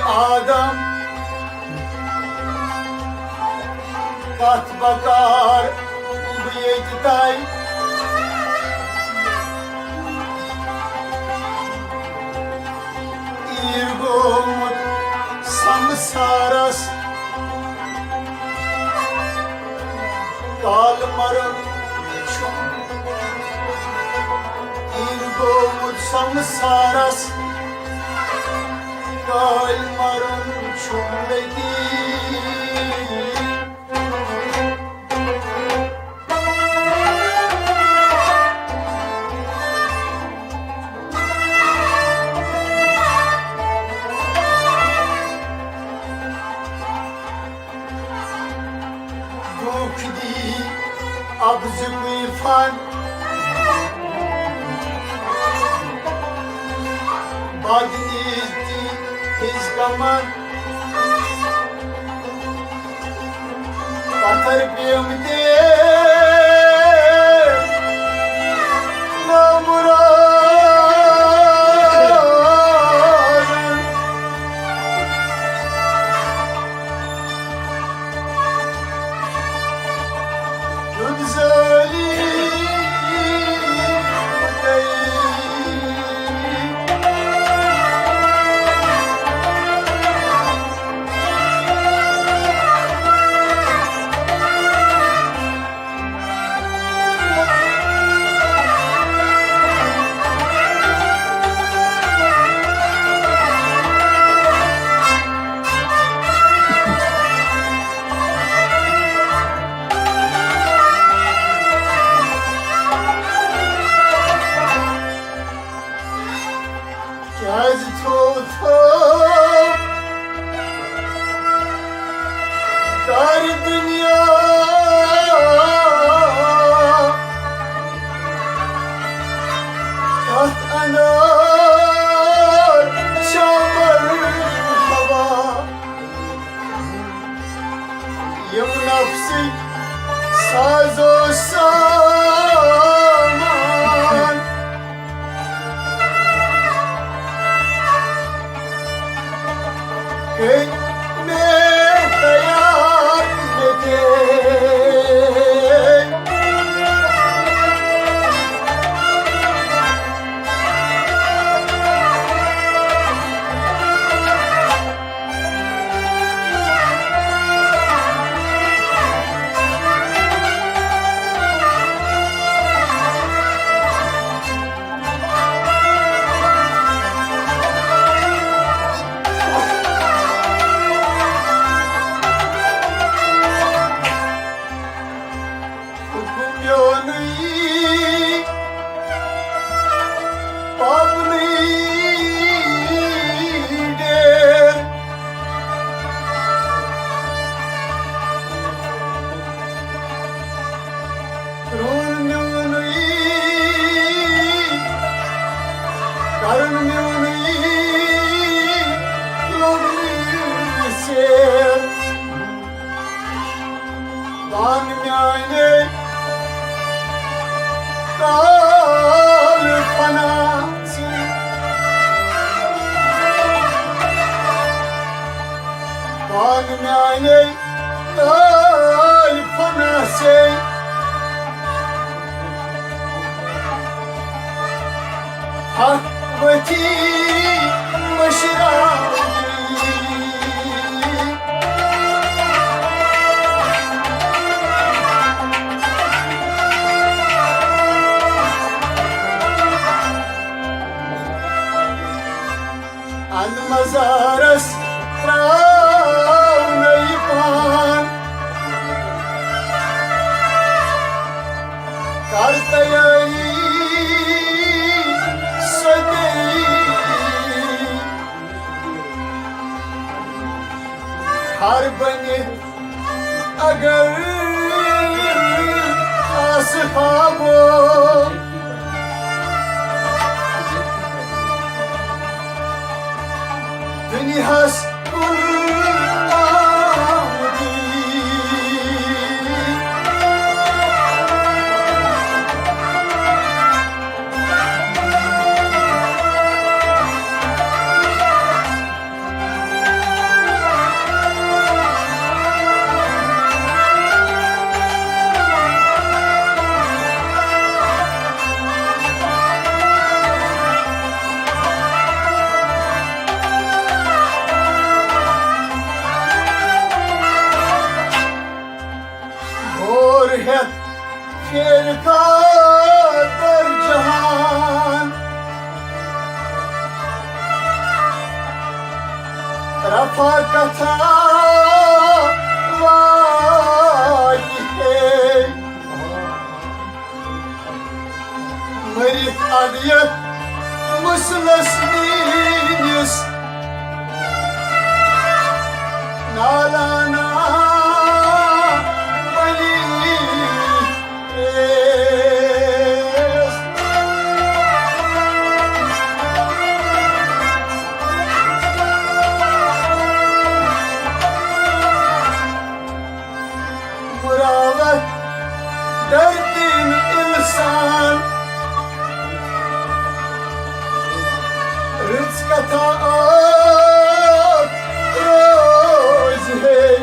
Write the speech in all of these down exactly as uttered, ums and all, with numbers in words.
آدم، کتھ بکار بہٕ ییٚتہِ تۄہہِ؟ تیٖر گوٚمُت سمسارس، کال مرُن چھُم۔ تیٖر گوٚمُت سمسارس، کال مرُن چھُم مےٚ تیٖر۔ دُکھ دی افزُکُے فن، بدنیتی ہٕنٛز کمن۔ پتھر پیمتے نامراد۔ کیٛازِ تھوٚو، تھوٚو کر دُنیا تتھ اندر شمر ہوا؟ یِم نفسٕکۍ سازو سامان کٔرۍ مےٚ تیار مےٚ دِتھ۔ میونُے پاپنٕے ڈیر۔ کرُن میونُے، کرُن میونُے، لوٚگُے ژےٚ۔ پان میانہِ کال فنا سۭتۍ۔ پان میانہِ کال فنا سۭتۍ۔ ہتھ ؤتھی مشراوی۔ اَن مزارس ترٛاونَے پان۔ کر تیٲری سۄ گٔیی ہر بٔنِتھ اگر آسہٕ ہاوو دُنیاہَس کُن آمدی۔ رفا کتھا واتہِ ہے۔ مٔرِتھ اَڈٕ یَتھ مسلس میٛٲنِس نالانا بنی۔ مراوت درتین انسان، رٕژ کتھا اکھ روزِ ہے۔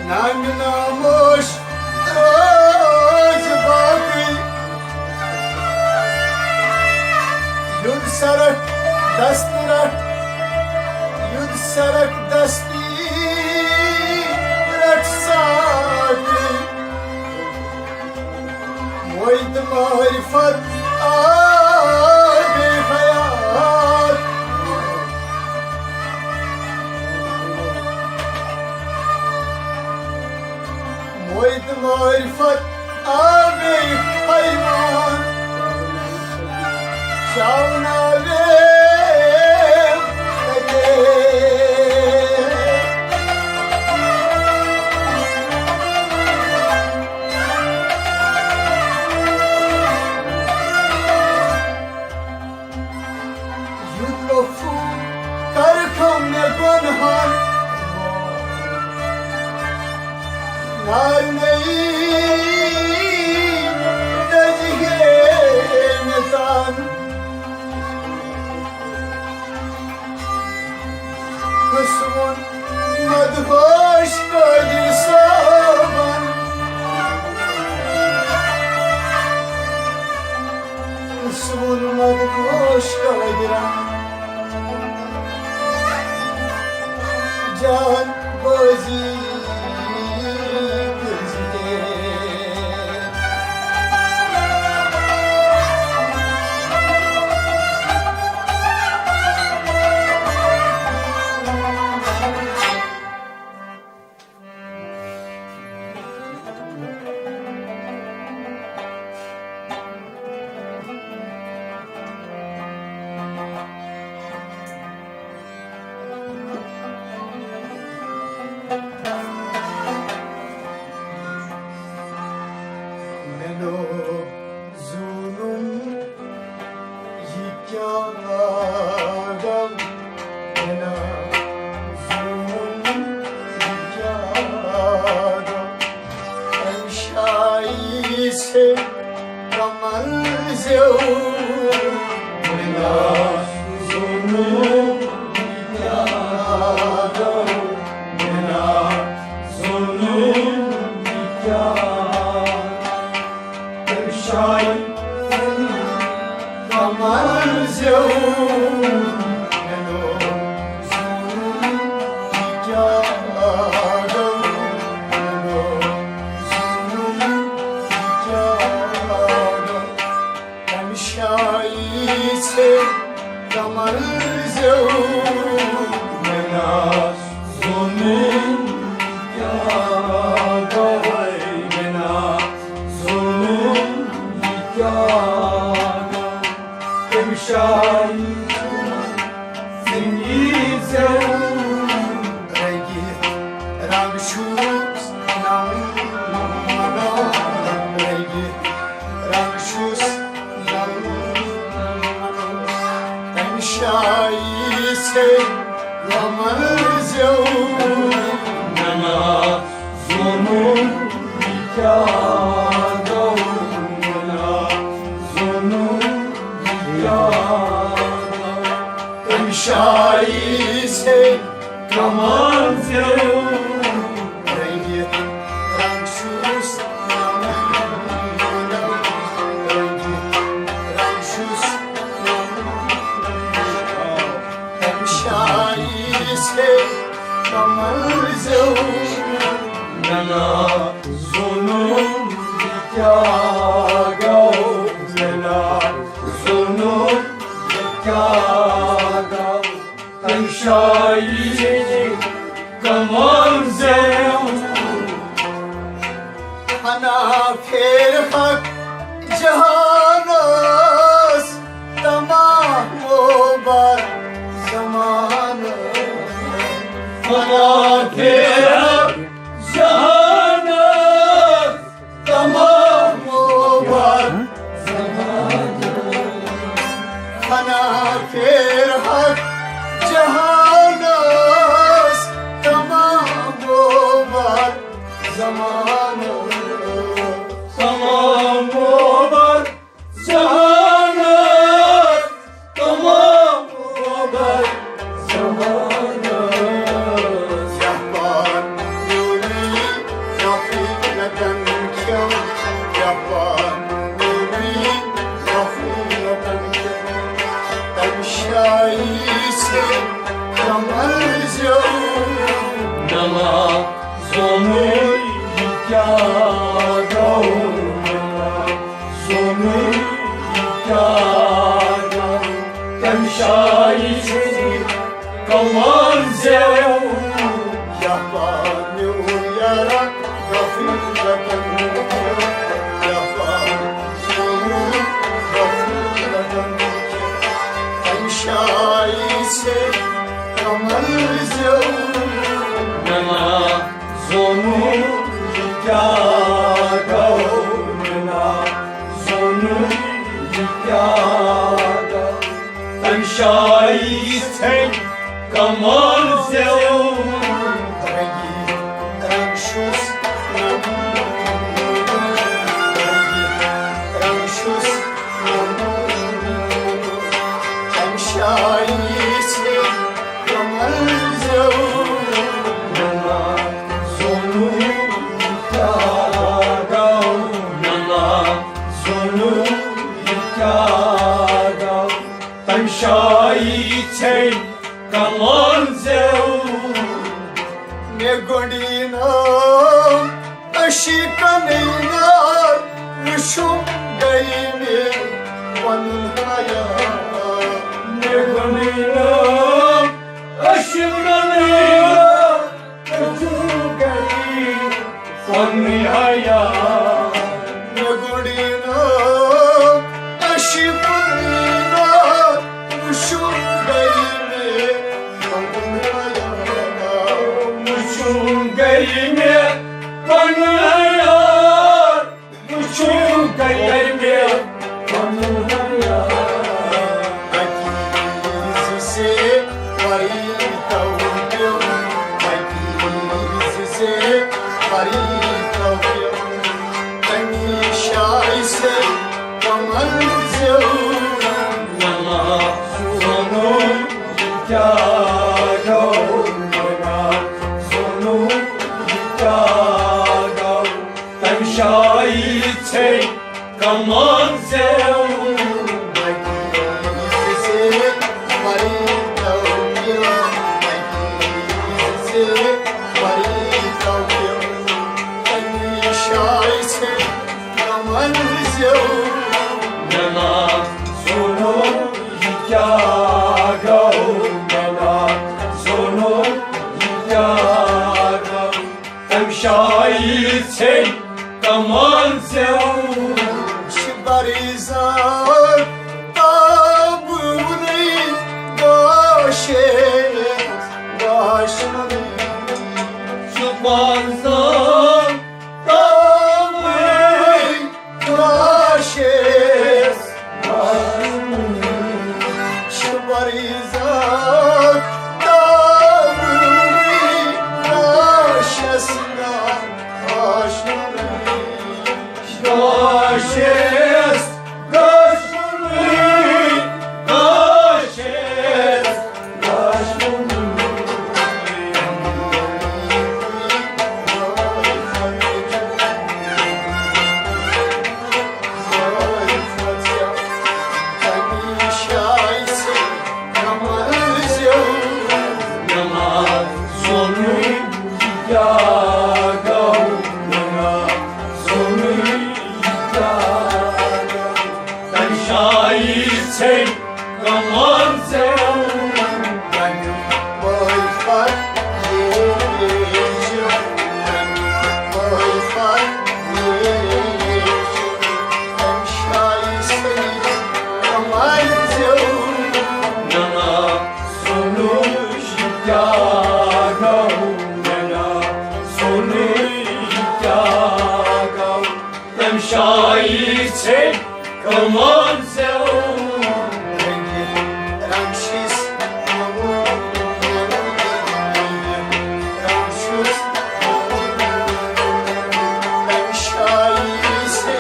نامہِ ناموش روزِ باقٕے۔ یُد سرک دست رٹ، یُد سرک دستی رٹ ساقٕے۔ موید معرفت آب حیات۔ موید معرفت آب حیوان۔ شاوناوے تگے۔ یُتھ عفو کر کھو مےٚ گۄنہن نار نئی دزی ہے مےٚ تن۔ حسن مدہوش قٲدر صٲبن۔ سون مدہوش قٲدرن۔ جان بٲزی کٔرزِ دے۔ مےٚ لوگ زونُن یہِ کیٛاہ گوٚو؟ مےٚ نا زونُن یہِ کیٛاہ گوٚو؟ أمۍ شایہِ سے کمل زیو۔ مےٚ نا زونُن یہِ کیٛاہ گوٚو؟ مےٚ نا زونُن یہِ کیٛاہ گوٚو؟ تٔمۍ شایہِ کمل زیو۔ مےٚ لوگ زونُن یہِ کیٛاہ گوٚو؟ مےٚ لوگ زونُن یہِ کیٛاہ گوٚو؟ تٔمۍ شایہِ سے کمل زیو۔ مےٚ نا زونُن یہِ کیٛاہ گوٚو؟ مےٚ نا زونُن یہِ کیٛاہ گوٚو؟ تٔمۍ شایہِ زِندگی زیو۔ رنگہِ رنگ چھُس نم رنگہِ رنگ چھُس نم۔ تٔمۍ شایہِ سے کمل زیو۔ نہ نا زونُن یہِ کیٛاہ گوٚو؟ نہ نا زونُن یہِ کیٛاہ گوٚو؟ تٔمۍ شایہِ سے کمل زیو۔ رنگہِ رنگ چھُس نم، رنگہِ رنگ چھُس نم۔ تٔمۍ شایہِ سے کمل زیو۔ نہ نا زونُن یہِ کیٛاہ گوٚو؟ نہ نا زونُن یہِ کیٛاہ گوٚو؟ تمہِ شاہی کمان زیو۔ ہنا پھیر حق جہانس، تمام بر زمانس۔ ہنا پھیر حق جہانس، تمام بر زمانس۔ ہنا پھیر حق جہانس، تمام بر زمانس۔ تمام بر زمانس، تمام بر زمانس۔ یپار میونی غفلتن کھیو، یپار میونی غفلتن کھیو۔ تمہِ شاہی سے کمر زیو۔ نما زونُے یہِ کیٛاہ گوٚو، نما زونُے یہِ کیٛاہ گوٚو۔ تمہِ شاہی سے کمان زیو۔ یپار میون یارا غفلتن کھیو، یپار میون غفلتن کھیو۔ تمہِ شاہی سے کمر زیو۔ نما زونُے یہِ کیٛاہ گوٚو، نما زونُے یہِ کیٛاہ گوٚو۔ تمہِ شاہی سے کمان زیو۔ رنگی رنگ چھُس نمبر، رنگی رنگ چھُس نمبر۔ تمہِ شاہی سے کمر زیو۔ نما زونُے یہِ کیٛاہ گوٚو، نما زونُے یہِ کیٛاہ گوٚو۔ تمہِ شاہی سے کمان زیو۔ مےٚ گۄڈٕنی نام عشقن یار وٕچھُم گٔے مےٚ پنُن حیا۔ مےٚ گۄڈٕنی نام عشقن یار وٕچھُم گٔے پنُن حیا۔ مےٚ گۄڈٕنی نام عشقن یار وٕچھُم گٔے مےٚ پنُن حیا۔ وٕچھُم گٔے مےٚ پنُن حیا۔ وٕچھُم گٔے مےٚ پنُن حیا۔ حقیٖقی زِ سے پری تو پیوٚو، حقیٖقی زِ سے پری تو پیوٚو۔ تمہِ شاہی سے کمر زیو۔ نما زونُے یہِ کیٛاہ گوٚو، نما زونُے یہِ کیٛاہ گوٚو۔ تمہِ شاہی سے کمان زیو۔ نما زونُے یہِ کیٛاہ گوٚو، نما زونُے یہِ کیٛاہ گوٚو۔ تمہِ شاہی سے کمان زیو۔ چھِ بریزان تاب وُنی گاشے، گاش وُنی۔ چھِ بریزان تاب وُنی گاشے۔ ژھے کمان زٮ۪و۔ رنٛگہِ رنٛگ چھِس رنٛگ چھُس رنٛگ شاہی ژھے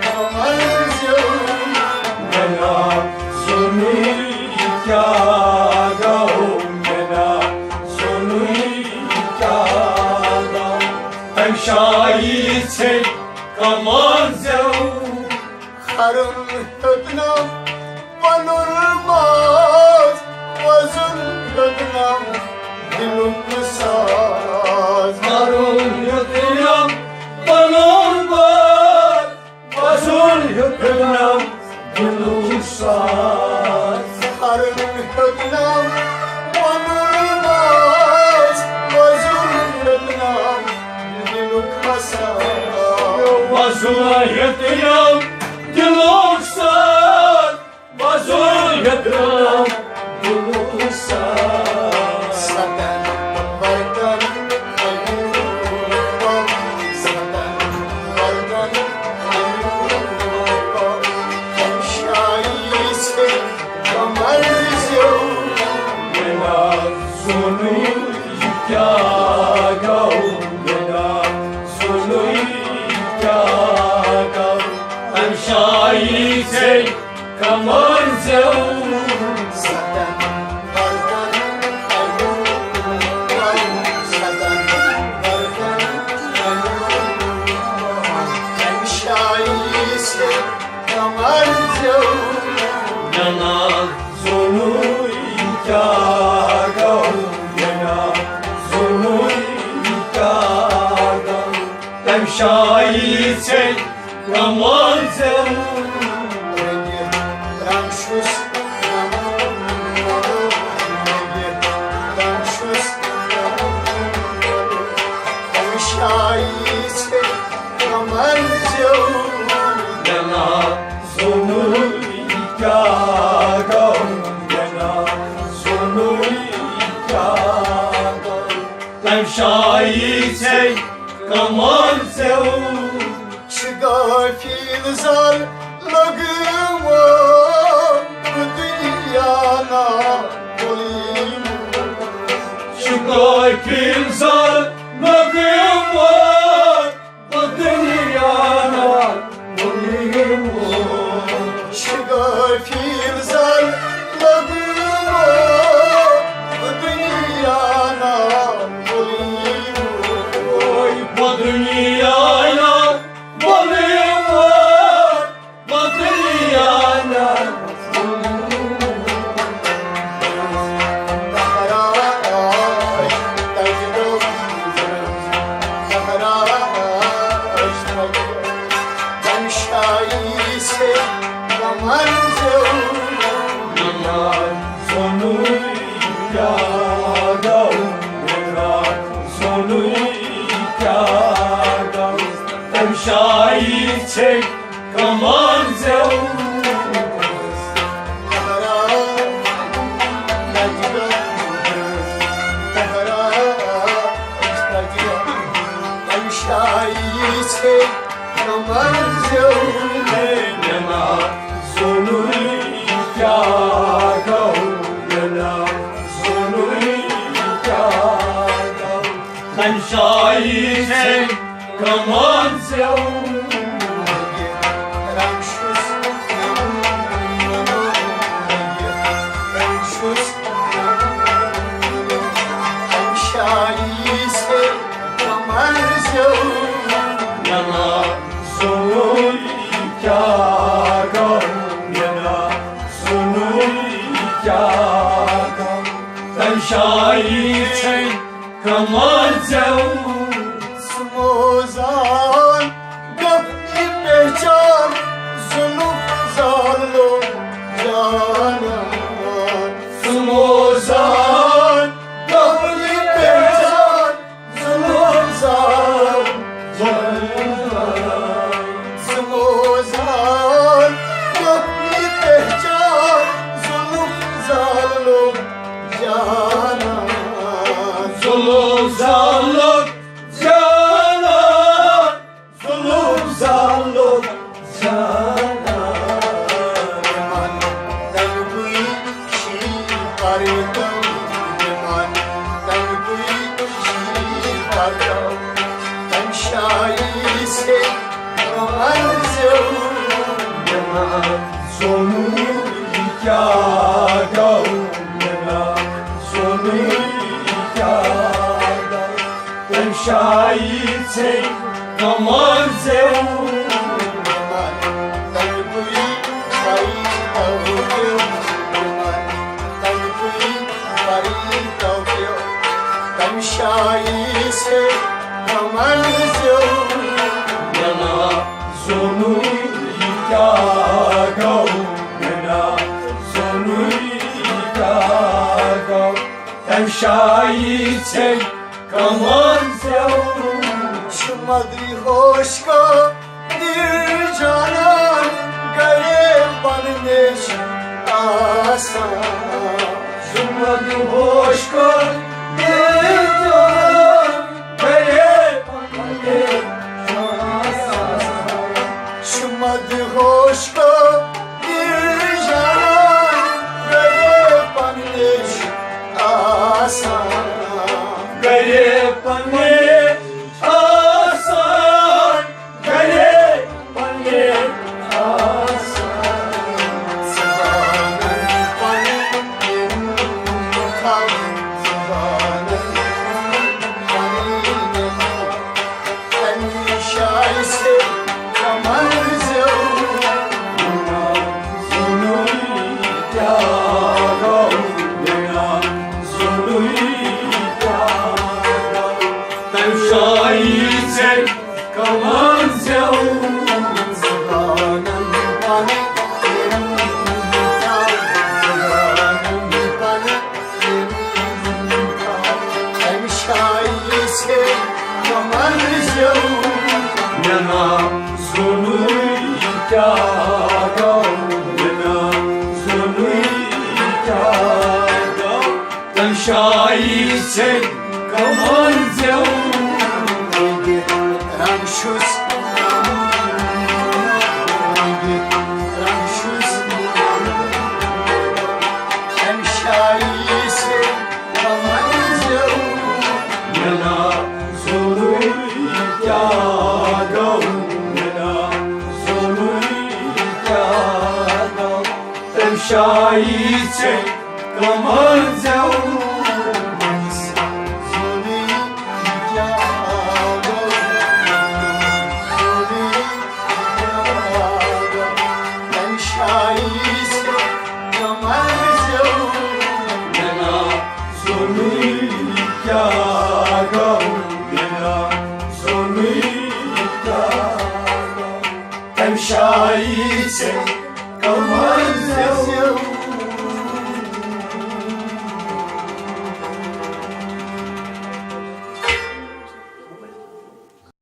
کمان زٮ۪و۔ مےٚ نا زونُے یہِ کیٛاہ گوٚو، مےٚ نا زونُے یہِ کیٛاہ گوٚو۔ تَمہِ شاہی ژھے کمان زٮ۪و۔ کھرُن ہیوٚتنم پنُن باز، وۄزُل ہیوٚتنم دِلُک ساز۔ کھرُن ہیوٚتنم پنُن باز، وۄزُل ہیوٚتنم دِلُک ساز۔ کھرُن ہیوٚتنم پنُن باز، وۄزُل ہیوٚتنم دِلُک ساز۔ وۄزُل ہیوٚتنم دِلُک ساز، وۄزُل ہیوٚتنم دِلُک ساز۔ ستن ورقن ہٕنٛدیو، ستن ورقن ہٕنٛدیو، ہمشائی سے کمر زیو۔ مےٚ نا زونُے یہِ کیٛاہ گوٚو، مےٚ نا زونُے یہِ کیٛاہ گوٚو۔ ہمشائی سے کمر زیو۔ ستن ورقن ہٕنٛدیو، ستن ورقن ہٕنٛدیو، ہمشائی سے کمر زیو۔ مےٚ نا زونُے یہِ کیٛاہ گوٚو، مےٚ نا زونُے یہِ کیٛاہ گوٚو۔ تَمہِ شاہی ژھے کمان زٮ۪و۔ رنٛگ چھُس رنٛگ چھُس تَمہِ شاہی ژھے کمر زیو۔ مےٚ نا زونُے یہِ کیٛاہ گوٚو، مےٚ نا زونُے یہِ کیٛاہ گوٚو۔ تَمہِ شاہی ژھے کمان زٮ۪و۔ چھِ غافل زال لگوان دنیا نا بولیمو۔ چھِ غافل زال لگوان دنیا نا بولیمو۔ چھِ غافل زال لگوان دنیا نا بولیمو۔ دنیا نا بولیمو۔ شاہی ژھے کمان زٮ۪و۔ شاہی ژھے کمان زٮ۪و۔ مےٚ نا زونُے کیٛاہ گوٚو، مےٚ نا زونُے کیٛاہ گوٚو۔ تَمہِ شاہی ژھے کمان زٮ۪و۔ رنٛگ چھُس رنٛگ چھُس شاہی ژھے کمان زٮ۪و۔ مےٚ نا زونُے کیٛاہ گوٚو، مےٚ نا زونُے کیٛاہ گوٚو۔ تَمہِ شاہی ژھے کمان زٮ۪و۔ سُہ موزان گوٚو یہِ پہچان، زُلُف زالو جانان۔ سُہ موزان گوٚو یہِ پہچان، زُلُف زالو جانان۔ سُہ موزان گوٚو یہِ پہچان، زُلُف زالو جانان۔ زُلُف زالو جانان، زُلُف زالو تَمہِ شایہِ ژھے کمر زیو مےٚ نا زونُے یہِ کیٛاہ گوٚو، مےٚ نا زونُے یہِ کیٛاہ گوٚو۔ تَمہِ شایہِ ژھے کمر زیو مےٚ نا تَمہِ بُے پری تو پیو، تَمہِ بُے پری تو پیو۔ تَمہِ شایہِ ژھے کمر زیو مےٚ نا زونُے یہِ کیٛاہ گوٚو، مےٚ نا زونُے یہِ کیٛاہ گوٚو۔ تَمہِ شایہِ ژھے کمر زیو چھُ مدرِ ہوش کو دِل جانان گرے پننِش آسان۔ چھُ مدرِ ہوش کو دِل جانان گرے پننِش آسان۔ چھُ مدہوش کو دِل جانان گرے پننِش آسان۔ گرے پننِش آسان، گرے پننِش آسان۔ زبانن پنٕنۍ یِم مُخالف زبانن پنٕنۍ یِم تَمہِ شایہِ ژھے کمر زیو مےٚ نا زونُے یہِ کیٛاہ گوٚو، مےٚ نا زونُے یہِ کیٛاہ گوٚو۔ تَمہِ شایہِ ژھے کمر زیو زبانن پنٕنۍ یِم زبانن پنٕنۍ تَمہِ شایہِ ژھے کمر زیو مےٚ نا زونُے یہِ کیٛاہ گوٚو، مےٚ نا زونُے یہِ کیٛاہ گوٚو۔ تَمہِ شایہِ ژھے کمر زیو رنگ چھُس رنگ چھُس تَمہِ شایہِ ژھے کمر زیو مےٚ نا زونُے یہِ کیٛاہ گوٚو، مےٚ نا زونُے یہِ کیٛاہ گوٚو۔ تَمہِ شایہِ ژھے کمر زیو زونُے یہِ کیٛاہ گوٚو، زونُے یہِ کیٛاہ گوٚو۔ تَمہِ شایہِ ژھے کمر زیو مےٚ نا زونُے یہِ کیٛاہ گوٚو، مےٚ نا زونُے یہِ کیٛاہ گوٚو۔ تَمہِ شایہِ ژھے